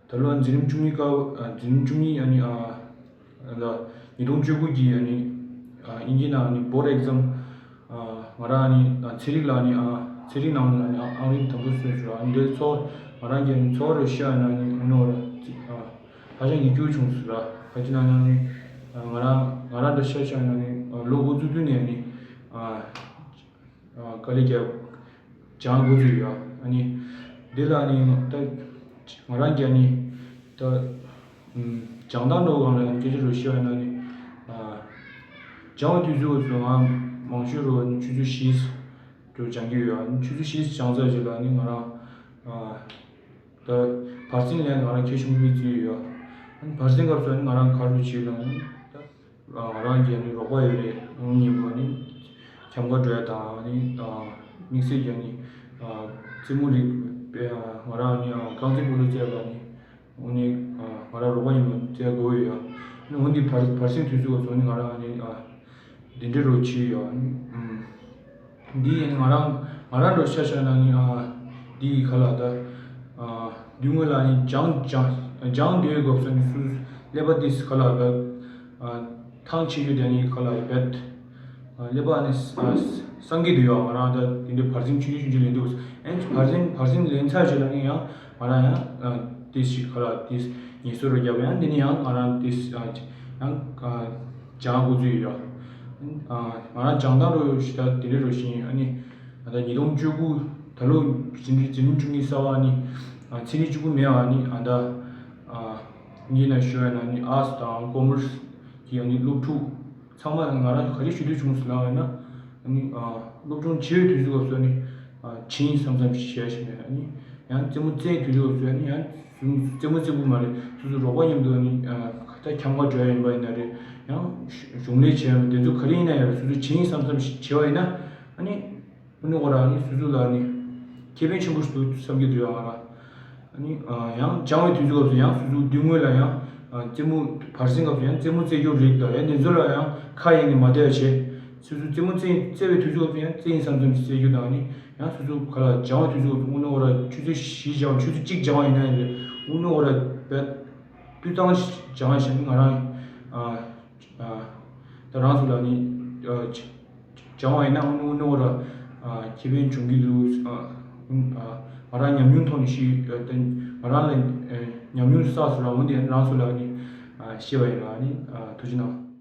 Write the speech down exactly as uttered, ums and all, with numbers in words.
ད་ལོ་འཛིན་རིམ་བཅུ་གཉིས་སྐབས། ཨ། འཛིན་རིམ་བཅུ་གཉིས། ཨ་ནི། ཨ། ད་ཉིས་སྟོང་བཅུ་དགུ་གི། ཨ་ནི། ཨ། དབྱིན་ཇིའི་ནང་། ཨ་ནི་board exam། ཨ། ང་རང་ཨ་ནི། ཨ། ཚན་རིག་ལ་ཨ་ནི། ཨ། ཚན་རིག་ནང་ལ་ཨ་ནི། ཨ། ཨང་རིམ་དང་པོ་སོན་སོང་ར། ཨ་ནི་འདིར་ཚོར་བ། ང་རང་གི་ཨ་ནི་ཚོར་བ་རེ་བཤད་ཡོད་ན། ཨ་ནི་འོ་ན་ར། ཨ། ཧ་ཅང་ཡིད་སྐྱོ་བྱུང་སོང་ར། ག་ཅི་ན་ཨ་ནི། ཨ། ང་རང་ང་རང་འདྲ་ཆ་བཞག་ན་ཨ་ནི། ཨ། ལོ་འགོ་བཙུགས་དུས་ནས་ཨ་ནི། ཨ། ཨ། དཀའ་ལས་བརྒྱབ། སྦྱང་དགོས་ཚུལ་ཡོད། ཨ་ནི། འདི་ལ་ཨ་ནི་ད་ང་རང་གི་ཨ་ནི་ད། ཨམ། སྦྱང་སྟངས་འདྲ་བོ་སྒང་ལ་སྐད་ཆ་འདྲ་བོ་བཤད་ཡོད་ན་ཨ་ནི། ཨ། སྦྱང་བའི་དུས་ཚོད་སྐབས་སུ་ང་མང་ཤོས་རུ་ཨ་ནི་ཆུ་ཚོད་བཞི་འདྲ་བོ་སྦྱང་གི་ཡོད། ཨ་ནི་ཆུ་ཚོད་བཞི་སྦྱངས་ཚར་རྗེས་ལ་ཨ་ནི་ང་རང་། ཨ། ད་བར་གསེང་ལ་ང་རང་ཁྱེད་ཆུང་ཆུང་བརྩིས་ཡོད། ཨ་ནི་བར་གསེང་སྐབས་སུ་ཨ་ནི་ང་རང་ག་རེ་བྱེད་ལབ་ན། ཨ་ནི་ད། ཨ། ང་རང་གི་ཨ་ནི་རོགས་པ་ཡོད་རེད། ཨ་ནི་ཉིན་མོ་ཨ་ནི་འཁྱམ་ག་འགྲོ་ཡ་དང་། ཨ་ནི། ཨ། དམིགས་བསལ་གྱི་ཨ་ནི། ཨ། རྩེད་མོ་རིགས་པའི། ཨ། ང་རང་ཨ་ནི། ཨ། རྐང་རྩེད་སྤོ་ལོ་རྩེ་ཡ་ལ་ཨ་ནི། ཨ་ནི། ཨ། ང་རང་རོགས་པ་ཉིན་མོ་རྩེ་ཡ་དགོས་ཡོད། ཨ་ནི་འོ་འདི་བར་བར་གསེང་དུས་ཚོད་སྐབས་སུ་ཨ་ནི་ང་རང་ཨ་ནི། ཨ། འདི་འདྲ་རུ་བྱས་ཡོད། ཨ་ནི། ཨམ། འདི་ཡིན་ང་རང་ང་རང་འདྲ་ཆ་བཞག་ན་ཨ་ནི། ཨ། འདི་ག་ལ་ད། ཨ། དུས་སྔོན་ལ་ཨ་ནི་སྦྱང་སྦྱང་སྦྱང་བསྡད་སྐབས་སུ་ཨ་ནི་སུ་ཀླད་པ་འདི་ག་ལ་ད། ཨ། ཐང་ཆད་རྒྱུ་དེ་ཨ་ནི་ག་ལ་རྦད། ཨ། ཀླད་པ་ཨ་ནི། ཨ། སངས་རྒྱས་དུས་ཡོད། ང་རང་ད་དེ་འདྲའི་བར་གསེང་ཆུང་ཆུང་ཆུང་ཆུང་ལེན་འདུག་ཨ་ནི་བར་གསེང་བར་གསེང་ལེན་ཚར་རྗེས་ལ་ཨ་ནི་ཡང་ང་རང་ཡང་། ཨ། དེ་ཞིག་ག་ལ་དེ་ངལ་གསོ་རུ་བརྒྱབ། ཡང་དེ་ནས་ཡང་ང་རང་དེ། ཨ། ཡང་། ཨ། སྦྱང་དགོས་ཚུལ་ཡོད། ཨ། ང་རང་སྦྱང་སྟངས་རུ་ཞིག་ད་དེ་འདྲ་རུ་ཞིག་ཡིན། ཨ་ནི་ད་ཉིས་སྟོང་བཅུ་དགུ་ད་ལོ་འཛིན་འཛིན་རིམ་བཅུ་གཉིས་གསར་པ་ཨ་ནི། ཨ། ཚན་རིག་བཅུ་དགུ་མེད་པ་ཨ་ནི། ཨ། ད། ཨ། ངས་ན་ཞུ་ཡ་ན་ཨ་ནི་ཨར་ཊི་དང་ཀོ་མར་སི་གི་ཨ་ནི་སློབ་ཕྲུག་ཚང་མ་ང་རང་ག་རེ་ཞུ་འདོད་བྱུང་ཟེར་ལབ་ཡོད་ན། ཨ་ནི། ཨ། སློབ་སྦྱོང་བྱེད་པའི་དུས་ཚོད་སྐབས་སུ་ཨ་ནི། ཨ། བྱེད་ཡིན་བསམ་བསམ་ཞིག་བྱས་ཤིག་མེད། ཨ་ནི་ཡང་རྩེད་མོ་རྩེ་དུས་ཚོད་སྐབས་སུ་ཨ་ནི་ཡང་རྩེད་མོ་རྩེ་གི་མ་རེད། སོ་སོའི་རོགས་པ་མཉམ་དུ་ཨ་ནི། ཨ། ད་འཁྱམ་ག་འགྲོ་ཡ་ཡིན་པ་ཡིན་ན་རེད། ཡང་གཞུང་ལས་བྱས་པ་དེ་ཚོ་ག་རེ་ཡིན་ན་ཡང་སོ་སོ་བྱེད་ཡིན་བསམ་བསམ་ཞིག་བྱས་པ་ཡིན་ན། ཨ་ནི། ཨ་ནི་འོ་ར་ཨ་ནི་སོ་སོ་ལ་ཨ་ནི་ཁེ་ཕན་ཆེན་པོ་ཞིག་འདུག་བསམ་གྱི་འདུག་ཡང་ང་ར། ཨ་ནི། ཨ། ཡང་སྦྱང་བའི་དུས་ཚོད་སྐབས་སུ་ཡང་སོ་སོ་དུས་སྔོན་ལ་ཡང་། ཨ། རྩེད་མོ་བར་གསེང་སྐབས་སུ་ཡང་རྩེད་མོ་རྩེ་རྒྱུ་རིགས་དང་ཡང་དེ་ཚོ་ལ་ཡང་ཁ་གཡེང་ནས་མ་བསྡད་པ་བྱས། སོ་སོ་རྩེད་མོ་རྩེ་རྩེ་བའི་དུས་ཚོད་སྐབས་སུ་ཡང་རྩེ་ཡིན་བསམ་བསམ་ཞིག་རྩེ་རྒྱུ་དང་། ཨ་ནི་ཡང་སོ་སོ་ག་ལ་སྦྱང་བའི་དུས་ཚོད་སྐབས་སུ་དངོས་གནས་འོ་ར་ཆུ་ཚོད་བཞི་སྦྱང་། ཆུ་ཚོད་གཅིག་སྦྱང་བ་ཡིན་ན་ཡང་རེད། དངོས་གནས་འོ་ར་བད་སྤུས་གཙང་ཞིག་སྦྱང་བ་བྱས་ནས་ང་རང་། ཨ། ཨ། ད་རང་ཚོ་ལ་ནི། ཨ། སྦྱང་བ་ཡིན་ན་དངོས་གནས་འོ་ར། ཨ། ཁེ་ཕན་འབྱུང་གི་འདུག་ཨ། ཨ། ང་རང་ཉམས་མྱོང་ཐོག་ནས་ཤེས། ཨ། ད་ང་རང་ལ། ཨ། ཉམས་མྱོང་བསགས་སོང་ར། འོན་ཏེ་རང་ཚོ་ལ་ནི། ཨ། བཤད་པ་ཡིན་པ་ནི། ཨ། ཐུགས་རྗེ་གནང་།